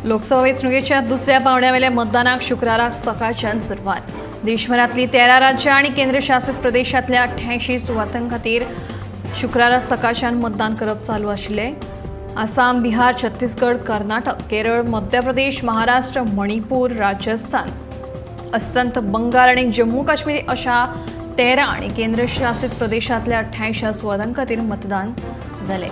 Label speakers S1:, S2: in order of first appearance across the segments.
S1: लोकसभा वेंचणुकेच्या दुसऱ्या पावंड्यावेल्या मतदानाक शुक्राराक सकाळच्यान सुरवात. देशभरातली 13 राज्यां आनी केंद्रशासित प्रदेशांतल्या 88 सुवातां खातीर शुक्रारा सकाळच्यान मतदान करप चालू आशिल्लें. आसाम, बिहार, छत्तीसगड, कर्नाटक, केरळ, मध्य प्रदेश, महाराष्ट्र, मणिपूर, राजस्थान, अस्तंत बंगाल आनी जम्मू काश्मीर अशा 13 आनी केंद्रशासित प्रदेशांतल्या 88 सुवातां खातीर मतदान जालें.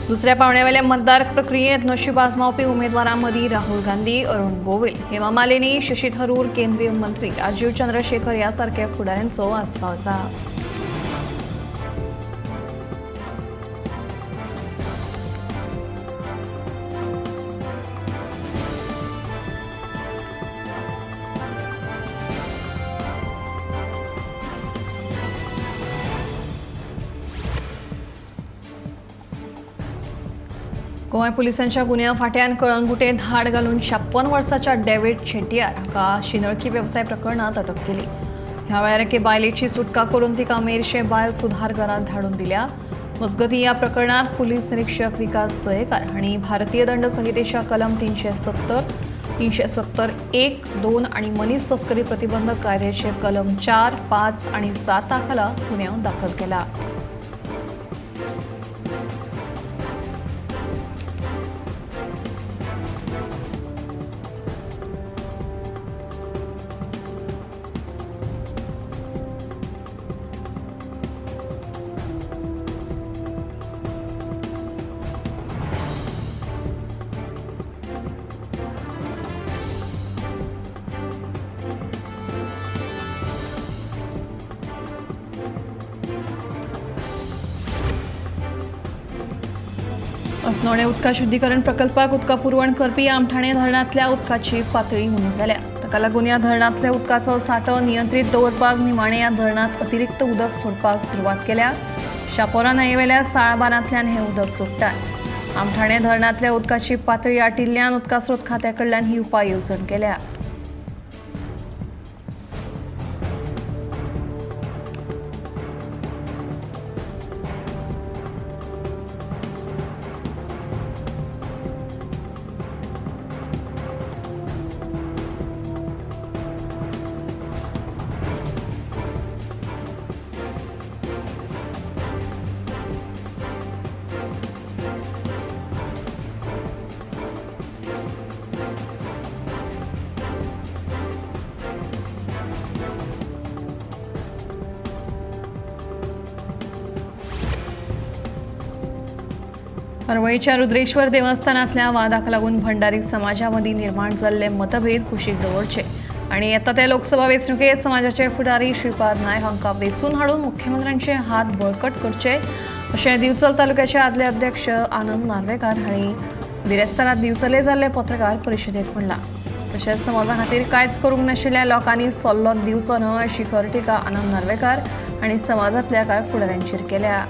S1: दुसऱ्या पावंड्यावेल्या मतदार प्रक्रियेत नशीब आजमावपी उमेदवारां मदीं राहुल गांधी, अरुण गोविल, हेमा मालिनी, शशी थरूर, केंद्रीय मंत्री राजीव चंद्रशेखर ह्या सारक्या फुडाऱ्यांचो आस्पाव आसा. गोंय पुलिसांच्या गुन्यांव फांट्यान कळंगुटे धाड घालून 56 वर्साच्या डेव्हिड शेट्टियार हाका शिंदळकी वेवसाय प्रकरणांत अटक केली. ह्या वेळार एके बायलेची सुटका करून तिका मेरशे बायल सुधार घरांत धाडून दिल्या. मजगतीं ह्या प्रकरणांत पुलीस निरीक्षक विकास दयेकार हांणी भारतीय दंड संहितेच्या कलम 370, 370(1), 2 आनी मनीस तस्करी प्रतिबंधक कायद्याचे कलम 4, 5 आनी 7 खाला गुन्यांव दाखल केला. अस्नोडें उदका शुद्धीकरण प्रकल्पाक उदका पुरवण करपी आमठाणे धरणांतल्या उदकाची पातळी उणी जाल्या. ताका लागून ह्या धरणांतल्या उदकाचो सांठो नियंत्रीत दवरपाक निमाणें ह्या धरणांत अतिरिक्त उदक सोडपाक सुरवात केल्या. शापोरा न्हंयेवेल्या साळबानांतल्यान हें उदक सोडटात. आमठाणे धरणांतल्या उदकाची पातळी आटिल्ल्यान उदका स्रोत खात्या कडल्यान ही उपाय येवजण केल्या. हरवळीच्या रुद्रेश्वर देवस्थानांतल्या वादाक लागून भंडारी समाजामदीं निर्माण जाल्ले मतभेद कुशीक दवरचे आनी येता त्या लोकसभा वेंचणुकेंत समाजाचे फुडारी श्रीपाद नायक हांकां वेंचून हाडून मुख्यमंत्र्यांचे हात बळकट करचे अशें दिवचल तालुक्याचे आदले अध्यक्ष आनंद नार्वेकार हांणी बिरेस्तारा दिवचले जाल्ले पत्रकार परिशदेंत म्हणलां. तशेंच समाजा खातीर कांयच करूंक नाशिल्ल्या लोकांनी सल्लो दिवचो न्हय अशी खर टिका आनंद नार्वेकार हांणी समाजांतल्या कांय फुडाऱ्यांचेर केल्या.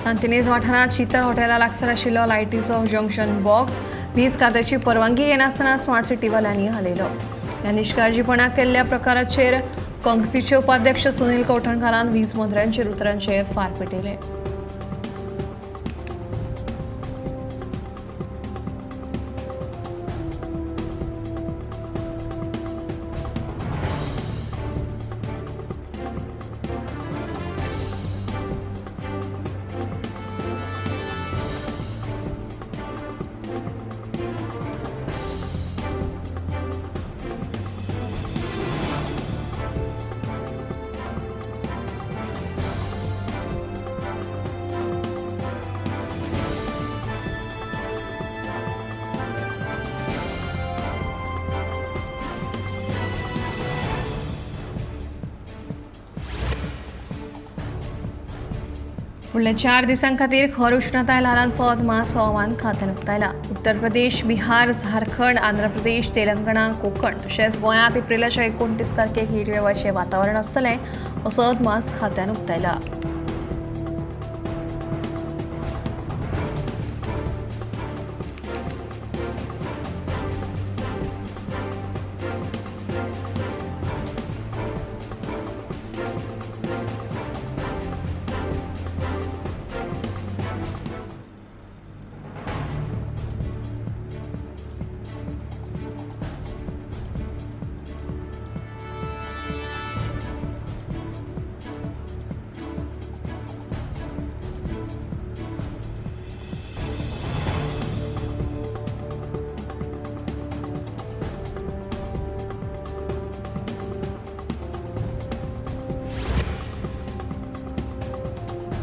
S1: सांतिनेज वाठारांत शीतल हॉटेला लागसार आशिल्लो लायटीचो जंक्शन बॉक्स वीज खात्याची परवानगी घेनासतना स्मार्ट सिटीवाल्यांनी हालयलो. ह्या निश्काळजीपणा केल्ल्या प्रकाराचेर काँग्रेसीचे उपाध्यक्ष सुनील कवठणकारान वीज मंत्र्यांचेर उतरांचे फार पेटयले. फुडल्या 4 दिसां खातीर खर उश्णताय ल्हारांचो अदमास हवामान खात्यान उक्तायला. उत्तर प्रदेश, बिहार, झारखंड, आंध्र प्रदेश, तेलंगणा, कोकण तशेंच गोंयांत एप्रिलाच्या 29 तारखेक हिटवेवाचें वातावरण आसतलें असो अदमास खात्यान उक्तायला.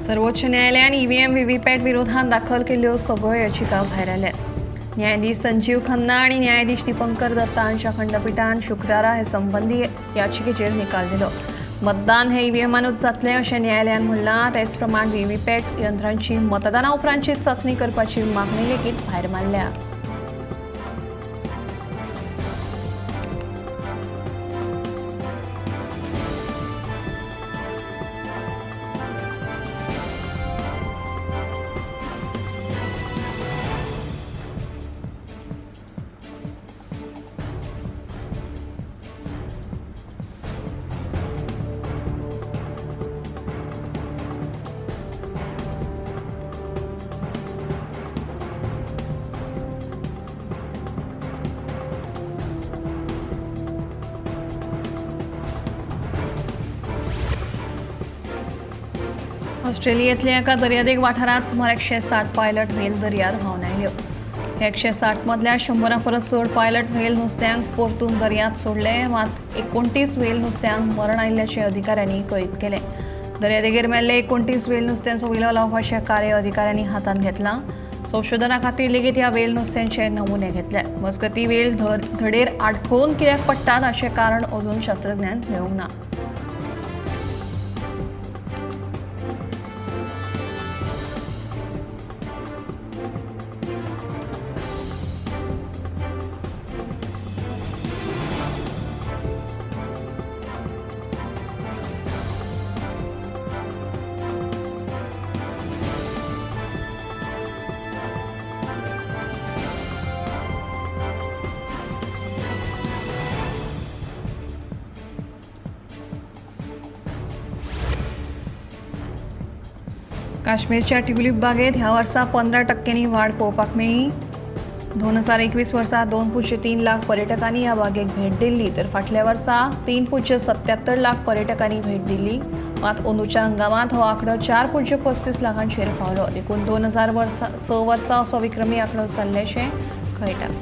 S1: सर्वोच्च न्यायालयान ईव्हीएम व्हीव्हीपॅट विरोधात दाखल केल्ल्यो सगळ्यो याचिका भायर आल्या. न्यायाधीश संजीव खन्ना आनी न्यायाधीश दीपंकर दत्ता हांच्या खंडपिठान शुक्रारा हे संबंदी याचिकेचेर निकाल दिलो. मतदान हे ईव्हीएमानूच जातलें अशें न्यायालयान म्हणलां. तेच प्रमाण व्हीव्हीपॅट यंत्रांची मतदाना उपरांतची चांचणी करपाची मागणी लेगीत भायर मारल्या. ऑस्ट्रेलियेंतल्या एका दर्यादेग वाठारांत सुमार 160 पायलट व्हेल दर्यार व्हांवन आयल्यो. ह्या 160 मदल्या 100 परस चड पायलट व्हेल नुस्त्यांक परतून दर्यांत सोडले. मात 29 व्हेल नुस्त्यांक मरण आयिल्ल्याचें अधिकाऱ्यांनी कळीत केलें. दर्यादेगेर मेल्ले 29 व्हेल नुस्त्यांचो विलो लावपाचें कार्य अधिकाऱ्यांनी हातांत घेतलां. संशोधना खातीर लेगीत ह्या व्हेल नुस्त्यांचे नमुने घेतले. मजगतीं व्हेल धडेर आडखळून कित्याक पडटात अशें कारण अजून शास्त्रज्ञांक मेळूंक ना. काश्मीरच्या ट्युलिप बागेत ह्या वर्सा 15% वाड पळोवपाक मेळ्ळी. 2021 वर्सा 2.3 लाख पर्यटकांनी ह्या बागेक भेट दिल्ली, तर फाटल्या वर्सा 3.77 लाख पर्यटकांनी भेट दिल्ली. मात अंदूच्या हंगामांत हो आंकडो 4.35 लाखांचेर पावलो. देखून 2006 वर्सा असो विक्रमी आंकडो जाल्ल्याचें कळटा.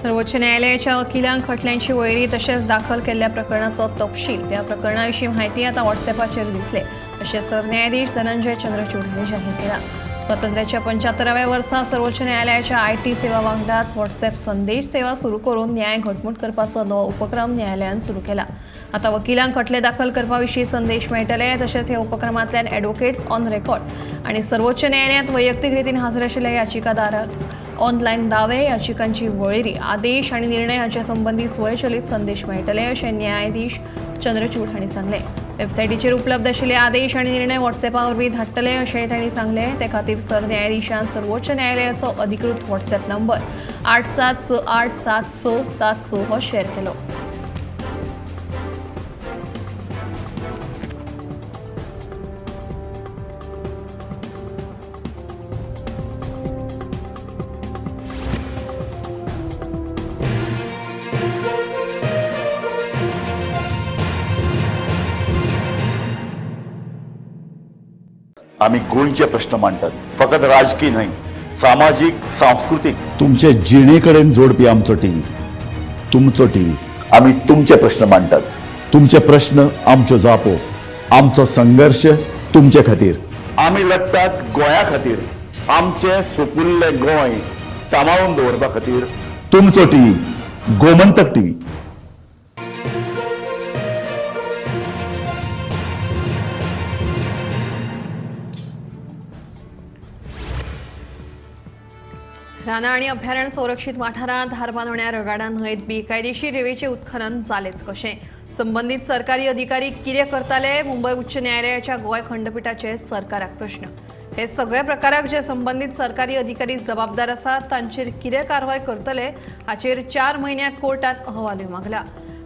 S1: सर्वोच्च न्यायालयाच्या वकिलांक खटल्यांची वळेरी तशेंच दाखल केल्ल्या प्रकरणाचो तपशील त्या प्रकरणा विशीं म्हायती आतां व्हॉट्सएपाचेर दितले अशें सरन्यायाधीश धनंजय चंद्रचूड हांणी जाहीर केलां. स्वातंत्र्याच्या 75व्या वर्सा सर्वोच्च न्यायालयाच्या IT सेवा वांगडाच व्हॉट्सएप संदेश सेवा सुरू करून न्याय घटमूट करपाचो नवो उपक्रम न्यायालयान सुरू केला. आतां वकिलांक खटले दाखल करपा विशीं संदेश मेळटले. तशेंच ह्या उपक्रमांतल्यान एडवोकेट्स ऑन रेकॉर्ड आनी सर्वोच्च न्यायालयांत वैयक्तीक रितीन हाजीर आशिल्ल्या याचिकादाराक ऑनलायन दावे, याचिकांची वळेरी, आदेश आनी निर्णय हांचे संबंदी स्वयंचलित संदेश मेळटले अशें न्यायाधीश चंद्रचूड हांणी सांगलें. वेबसायटीचेर उपलब्ध आशिल्ले आदेश आनी निर्णय व्हॉट्सएपा वरवीं धाडटले अशेंय तांणी सांगलें. ते खातीर सरन्यायाधीशान सर्वोच्च न्यायालयाचो अधिकृत व्हॉट्सएप नंबर 876 876 76 हो शेअर केलो.
S2: आमी गोंयचे प्रश्न मांडटात, फकत राजकीय न्हय, सामाजीक, सांस्कृतीक, तुमचे जिणे कडेन जोडपी आमचो टीव्ही, तुमचो टीव्ही। आमी तुमचे प्रश्न मांडटात, तुमचे प्रश्न आमच्यो जापो, आमचो संघर्ष तुमचे खातीर। आमी लढटात गोंया खातीर, आमचें सुपुल्लें गोंय सांबाळून दवरपा खातीर। तुमचो टीव्ही, गोमंतक टीव्ही।
S1: रानां आनी अभयारण्य संरक्षित वाठारांत धारबांदोण्या रगाडा न्हंयेत बेकायदेशीर रेंवेचें उत्खनन जालेंच कशें? संबंदीत सरकारी अधिकारी कितें करताले? मुंबय उच्च न्यायालयाच्या गोंय खंडपिठाचे सरकाराक प्रश्न। हे सगळ्या प्रकाराक जे संबंदीत सरकारी अधिकारी जबाबदार आसात तांचेर कितें कारवाय करतले हाचेर 4 म्हयन्यांत कोर्टात अहवालूय मागला।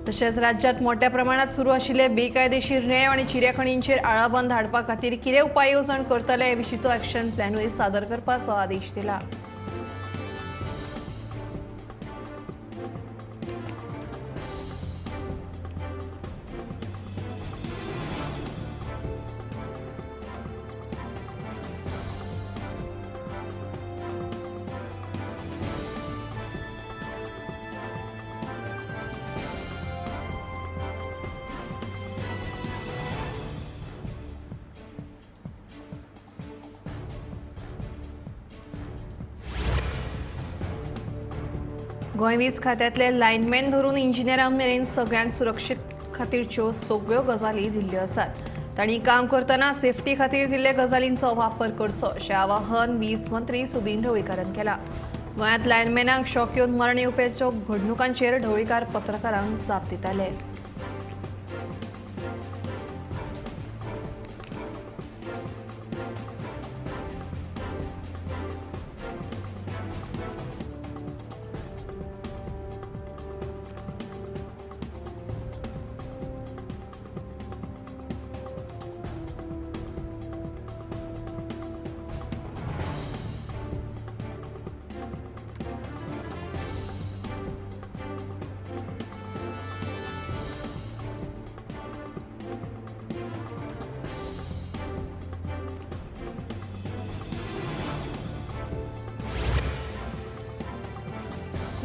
S1: तशेंच राज्यांत मोठ्या प्रमाणात सुरू आशिल्ले बेकायदेशीर रेंव आनी चिऱ्याखणींचेर आळाबंद हाडपा खातीर कितें उपाय येवजण करतले हे विशींचो एक्शन प्लॅनूय सादर करपाचो आदेश दिला। गोंय वीज खात्यांतले लायनमॅन धरून इंजिनियरां मेरेन सगळ्यांक सुरक्षीत खातीरच्यो सगळ्यो गजाली दिल्ल्यो आसात। तांणी काम करतना सेफ्टी खातीर दिल्ल्या गजालींचो वापर करचो अशें आवाहन वीज मंत्री सुदिन ढवळीकारान केलां। गोंयांत लायनमॅनाक शॉक येवन मरण येवपाच्यो घडणुकांचेर ढवळीकार पत्रकारांक जाप दिताले।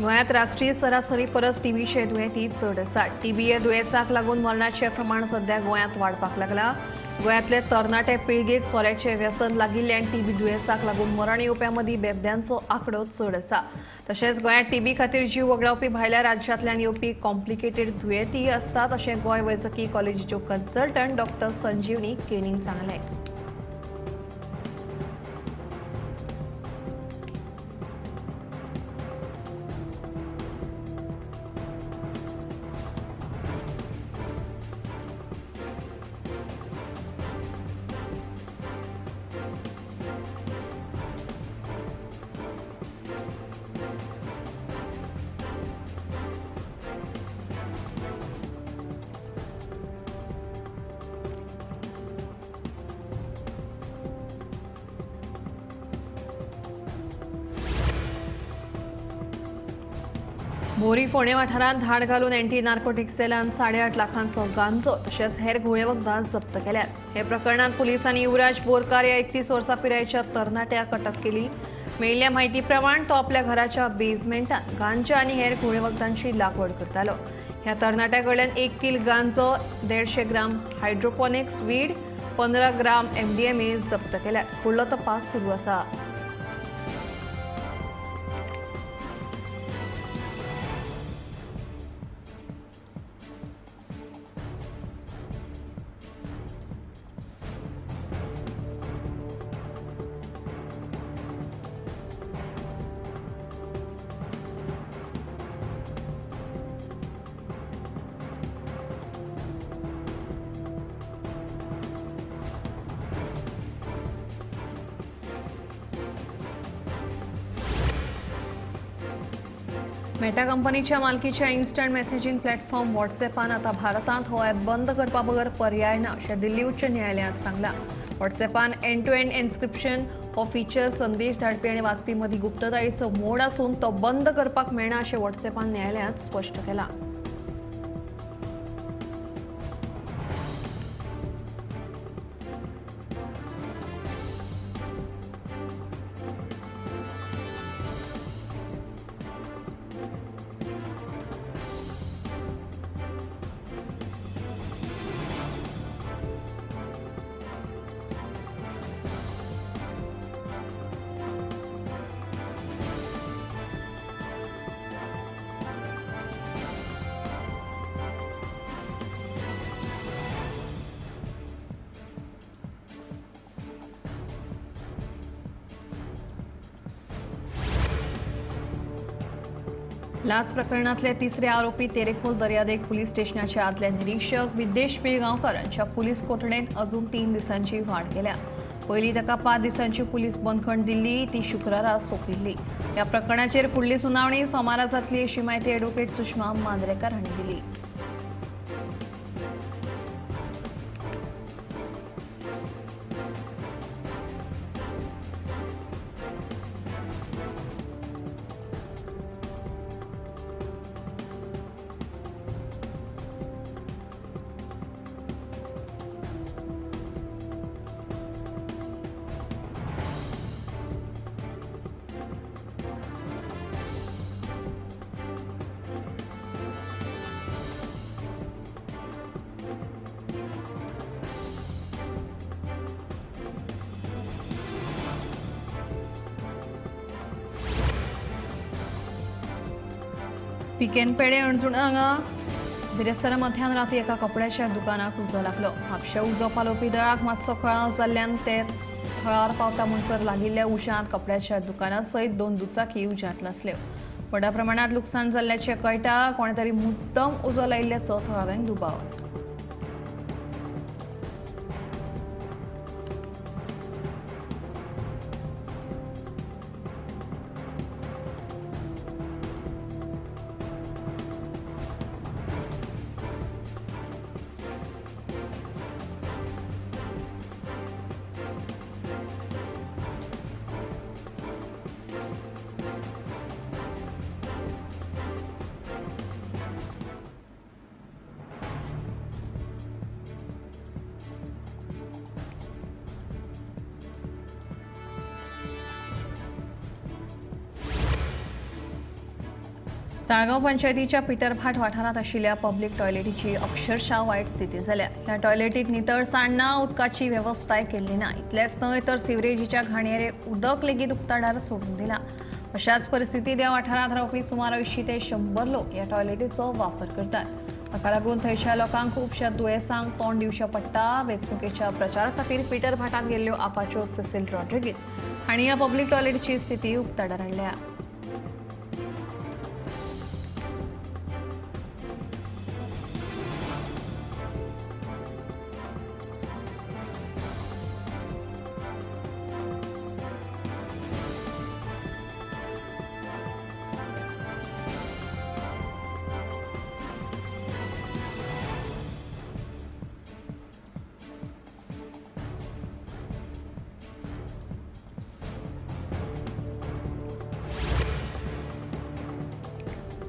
S1: गोंयांत राष्ट्रीय सरासरी परस टीबीचे दुयेंती चड आसात। टीबी ह्या दुयेंसाक लागून मरणाचें प्रमाण सध्या गोंयांत वाडपाक लागलां। गोंयांतले तरणाटे पिळगेक सोऱ्याचें व्यसन लागिल्ल्यान टीबी दुयेंसाक लागून मरण येवप्यां मदीं बेबद्यांचो आंकडो चड आसा। तशेंच गोंयांत टीबी खातीर जीव वगडावपी भायल्या राज्यांतल्यान येवपी कॉम्प्लिकेटेड दुयेंती आसतात अशें गोंय वैजकी कॉलेजीच्यो कन्सल्टंट डॉक्टर संजीवनी केणीन सांगलें। बोरी फोंडें वाठारांत धाड घालून एंटी नार्कोटिक सेलान 8.5 लाखांचो गांजो तशेंच हेर घुंवळे वखदां जप्त केल्यात। हे प्रकरणांत पुलिसांनी युवराज बोरकार ह्या 31 वर्सां पिरायेच्या तरणाट्याक अटक केली। मेळिल्ल्या म्हायती प्रमाण तो आपल्या घराच्या बेजमेंटांत गांजा आनी हेर घुंवळे वखदांची लागवड करतालो। ह्या तरणाट्या कडल्यान 1 किल गांजो, 150 ग्राम हायड्रोपोनिक्स वीड, 15 ग्राम MDMA जप्त केल्यात। फुडलो तपास सुरू आसा। मेटा कंपनीच्या मालकीच्या इन्स्टंट मेसेजिंग प्लॅटफॉर्म व्हॉट्सॲपान आता भारतांत हो ॲप बंद करपा बगर पर्याय ना अशें दिल्ली उच्च न्यायालयांत सांगलां। व्हॉट्सॲपान एंड टू एंड एन्स्क्रिप्शन हो फीचर संदेश धाडपी आनी वाचपी मदीं गुप्ततायेचो मोड आसून तो बंद करपाक मेळना अशें व्हॉट्सॲपान न्यायालयांत स्पश्ट केलां। लाच प्रकरणातले तिसरे आरोपी तेरेखोल दर्यादेग पुलीस स्टेशनाचे आदले निरीक्षक विद्येश पिळगांवकर यांच्या पुलीस कोठडेंत अजून 3 दिसांची वाढ केल्या. पयलीं ताका 5 दिसांची पुलीस बंदखण दिल्ली, ती शुक्रारा सोंपिल्ली. ह्या प्रकरणाचेर फुडली सुनावणी सोमारा जातली अशी म्हायती ॲडव्होकेट सुषमा मांद्रेकर हांणी दिली. पिकेन पेडे अणजुणा हांगा बिरेस्तारा मध्यान राती एका कपड्याच्या दुकानाक उजो लागलो. म्हापशा उजो पालोवपी दळाक मातसो कळाव जाल्ल्यान ते थळार पावता म्हणसर लागिल्ल्या उज्यांत कपड्याच्या दुकाना सयत 2 दुचाकी उज्यांत लासल्यो. व्हडा प्रमाणांत लुकसाण जाल्ल्याचें कळटा. कोणे तरी मुद्दम उजो लायिल्ल्याचो थळाव्यांक दुबाव. ताळगांव पंचायतीच्या पिटरभाट वाठारांत आशिल्ल्या पब्लीक टॉयलेटीची अक्षरशः वायट स्थिती जाल्या. ह्या टॉयलेटीत नितळसाण ना, उदकाची वेवस्थाय केल्ली ना. इतलेंच न्हय तर सिवरेजीच्या घाणयारे उदक लेगीत उक्ताडार सोडून दिलां. अशाच परिस्थितीत ह्या वाठारांत रावपी सुमार 80 ते 100 लोक ह्या टॉयलेटीचो वापर करतात. ताका लागून थंयच्या लोकांक खुबश्या दुयेंसांक तोंड दिवचें पडटा. वेंचणुकेच्या प्रचारा खातीर पिटरभाटांत गेल्ल्यो आपाच्यो सेसील रॉड्रिगीज हांणी ह्या पब्लीक टॉयलेटीची स्थिती उक्ताडार हाडल्या.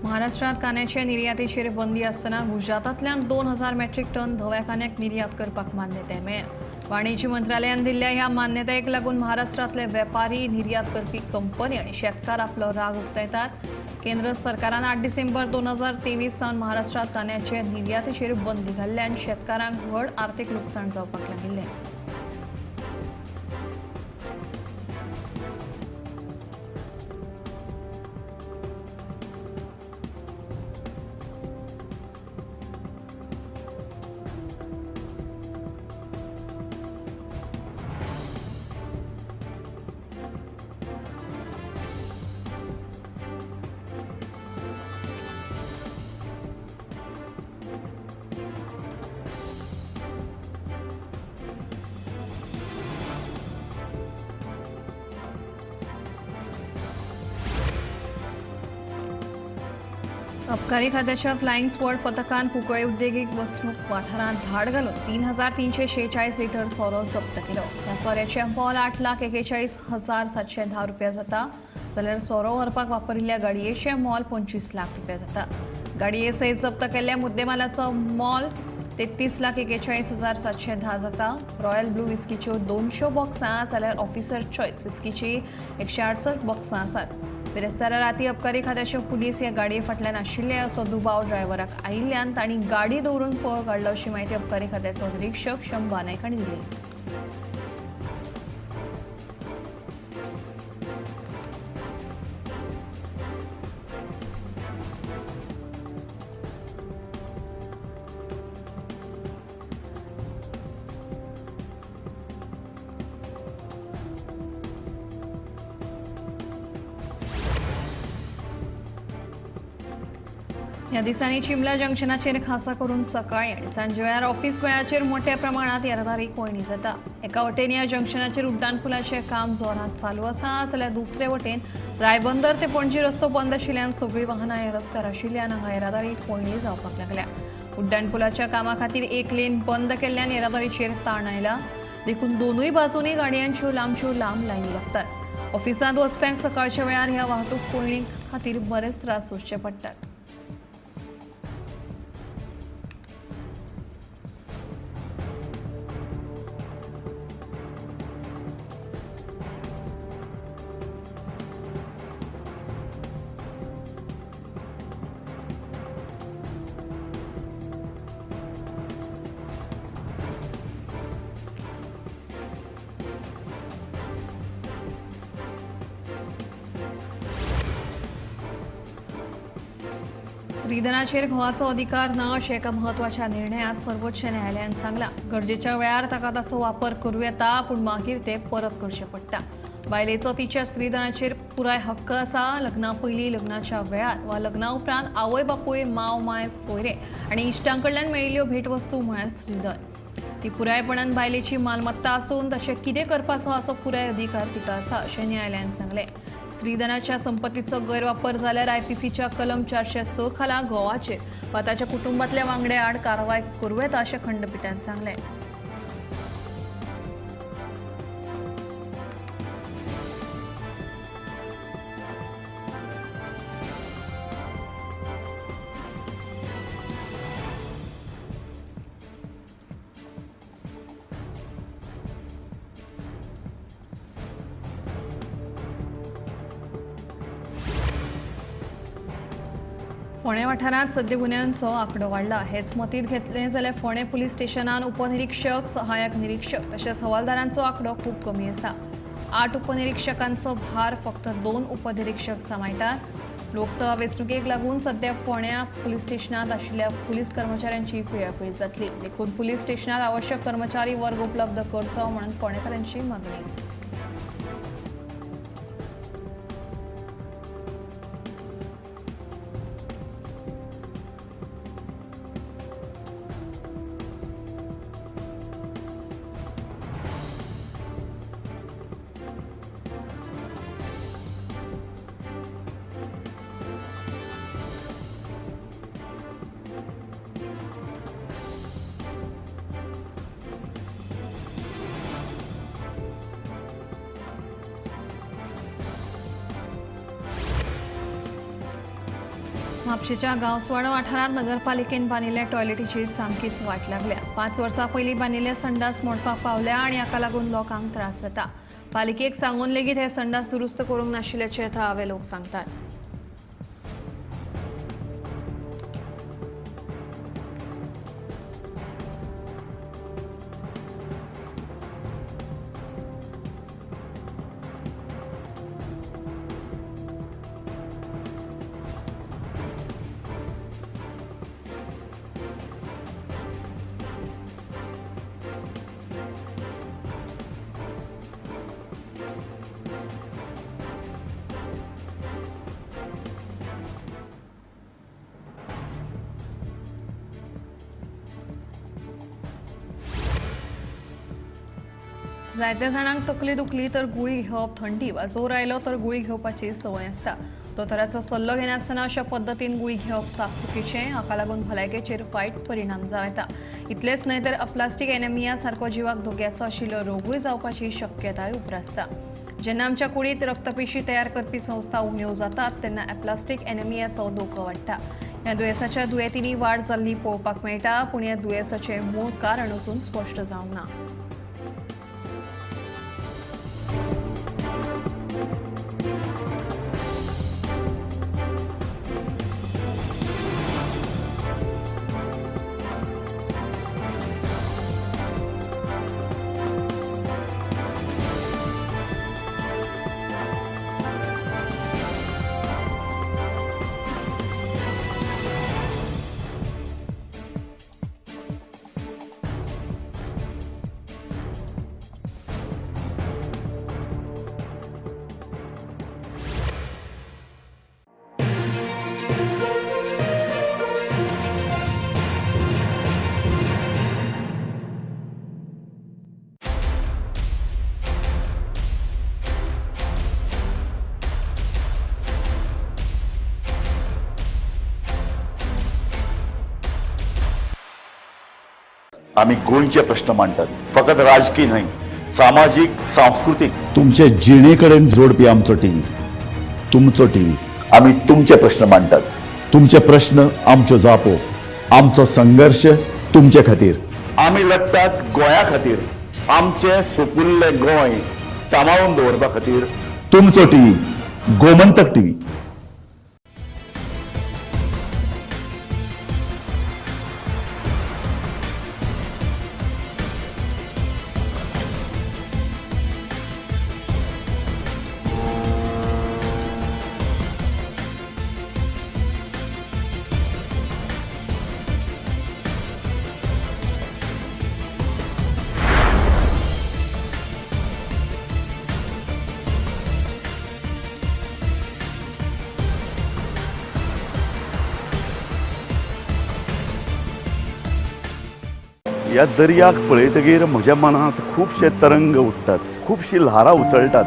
S1: महाराष्ट्रात कांद्याचे निर्यातीचेर बंदी आसतना गुजरातांतल्यान 2000 मेट्रीक टन धव्या कांद्याक निर्यात करपाक मान्यताय मेळ्ळ्या. वाणिज्य मंत्रालयान दिल्ल्या ह्या मान्यतायेक लागून महाराष्ट्रांतले वेपारी, निर्यात करपी कंपनी आनी शेतकार आपलो राग उक्तायतात. केंद्र सरकारान 8 डिसेंबर 2023 सावन महाराष्ट्रात कांद्याचे निर्यातीचेर बंदी घाल्ल्यान शेतकारांक व्हड आर्थीक लुकसाण जावपाक लागिल्लें. अबकारी खात्याच्या फ्लाइंग स्क्वॉड पथकान कुंकळे उद्देगीक वसणूक वाठारांत धाड घालून 3346 लिटर सोरो जप्त केलो. ह्या सोऱ्याचें मोल 8,41,710 रुपया जाता, जाल्यार सोरो व्हरपाक वापरिल्ल्या गाडयेचें मोल 25 लाख रुपया जाता. गाडये सयत जप्त केल्ल्या मुद्देमालाचो मोल 33,41,710 जाता. रॉयल ब्लू विस्कीच्यो 200 बॉक्सां जाल्यार ऑफिसर चॉयस विस्कीची 168 बॉक्सां आसात. बिरेस्तारा राती अबकारी खात्याचे पुलीस ह्या गाडये फाटल्यान आशिल्ले असो दुबाव ड्रायव्हराक आयिल्ल्यान तांणी गाडी दवरून पळ काडलो अशी म्हायती अबकारी खात्याचो निरीक्षक शंभा नायक हांणी दिली. ह्या दिसांनी चिंबला जंक्शनाचेर खासा करून सकाळी आनी सांजे वेळार ऑफिस वेळाचेर मोठ्या प्रमाणात येरादारी कोंयडी जाता. एका वटेन ह्या जंक्शनाचेर उड्डाण पुलाचें काम जोरात चालू आसा, जाल्यार दुसरे वटेन रायबंदर ते पणजी रस्तो बंद आशिल्ल्यान सगळीं वाहनां ह्या रस्त्यार आशिल्ल्यान हांगा येरादारी कोंयडी जावपाक लागल्या. उड्डाण पुलाच्या कामा खातीर एक लेन बंद केल्ल्यान येरादारीचेर ताण आयला, देखून दोनूय बाजूंनी गाडयांच्यो लांबच्यो लांब लायनी लागतात. ऑफिसांत वचप्यांक सकाळच्या वेळार ह्या वाहतूक कोंयडी खातीर बरेच त्रास सोंसचे पडटात. स्त्रीधनाचेर घोवाचो अधिकार ना अशें एका म्हत्वाच्या निर्णयात सर्वोच्च न्यायालयान सांगलां. गरजेच्या वेळार ताका ताचो वापर करूं येता, पूण मागीर ते परत करचें पडटा. बायलेचो तिच्या स्त्रीधनाचेर पुराय हक्क आसा. लग्ना पयलीं, लग्नाच्या वेळार वा लग्ना उपरांत आवय बापूय, माव माय, सोयरे आनी इश्टां कडल्यान मेळिल्ल्यो भेटवस्तू म्हळ्यार स्त्रीधन. ती पुरायपणान बायलेची मालमत्ता आसून तशें कितें करपाचो हाचो पुराय अधिकार तिका आसा अशें न्यायालयान सांगलें. स्त्रीधनाच्या संपत्तीचो गैरवापर जाल्यार आयपीसीच्या कलम 406 खाला घोवाचेर वा ताच्या कुटुंबातल्या वांगड्या आड कारवाय करूं येता अशें खंडपिठान सांगलें. फोंडें वाठारांत सद्या गुन्यांचो आंकडो वाडला. हेच मतींत घेतलें जाल्यार फोंडें पुलीस स्टेशनान उपनिरीक्षक, सहाय्यक निरीक्षक तशेंच हवालदारांचो आंकडो खूब कमी आसा. 8 उपनिरीक्षकांचो भार फक्त 2 उपनिरीक्षक सांबाळटात. लोकसभा वेंचणुकेक लागून सद्या फोंड्या पुलीस स्टेशनांत आशिल्ल्या पुलीस कर्मचाऱ्यांची पिळापीळ जातली, देखून पुलीस स्टेशनांत आवश्यक कर्मचारी वर्ग उपलब्ध करचो म्हणून फोंडेकारांची मागणी. म्हापशेच्या गांवसवाडो वाठारांत नगरपालिकेन बांदिल्ल्या टॉयलेटीची सामकीच वाट लागल्या. 5 वर्सां पयलीं बांदिल्ले संडास मोडपाक पावल्या आनी हाका लागून लोकांक त्रास जाता. पालिकेक सांगून लेगीत हे संडास दुरुस्त करूंक नाशिल्ल्याचें थळावे लोक सांगतात. जायत्या जाणांक तकली दुखली तर गुळी घेवप, थंडी वा जोर आयलो तर गुळी घेवपाची संवय आसता. दोतोराचो सल्लो घेनासतना अशा पद्दतीन गुळी घेवप साप चुकीचें. हाका लागून भलायकेचेर वायट परिणाम जावं येता. इतलेंच न्हय तर अप्लास्टीक एनेमिया सारको जिवाक धोक्याचो आशिल्लो रोगूय जावपाची शक्यताय उप्रासता. जेन्ना आमच्या कुडींत रक्तपेशी तयार करपी संस्था उण्यो जातात तेन्ना एप्लास्टीक एनेमियाचो धोको वाडटा. ह्या दुयेंसाच्या दुयेंतींनी वाड जाल्ली पळोवपाक मेळटा, पूण ह्या दुयेंसाचें मूळ कारण अजून स्पश्ट जावंक ना.
S2: आमी गोंयचे प्रश्न मांडटात. फकत राजकी न्हय, सामाजीक, सांस्कृतीक, तुमचे जिणे कडेन जोडपी आमचो टीव्ही, तुमचो टीव्ही. आमी तुमचे प्रश्न मांडटात. तुमचे प्रश्न आमच्यो जापो, आमचो संघर्श तुमचे खातीर. आमी लडटात गोंया खातीर, आमचें सुपुल्लें गोंय सांबाळून दवरपा खातीर. तुमचो टीव्ही, गोमंतक टीव्ही. ह्या दर्याक पळयतगीर म्हज्या मनांत खुबशे तरंग उठ्ठात, खुबशीं ल्हारां उसळटात.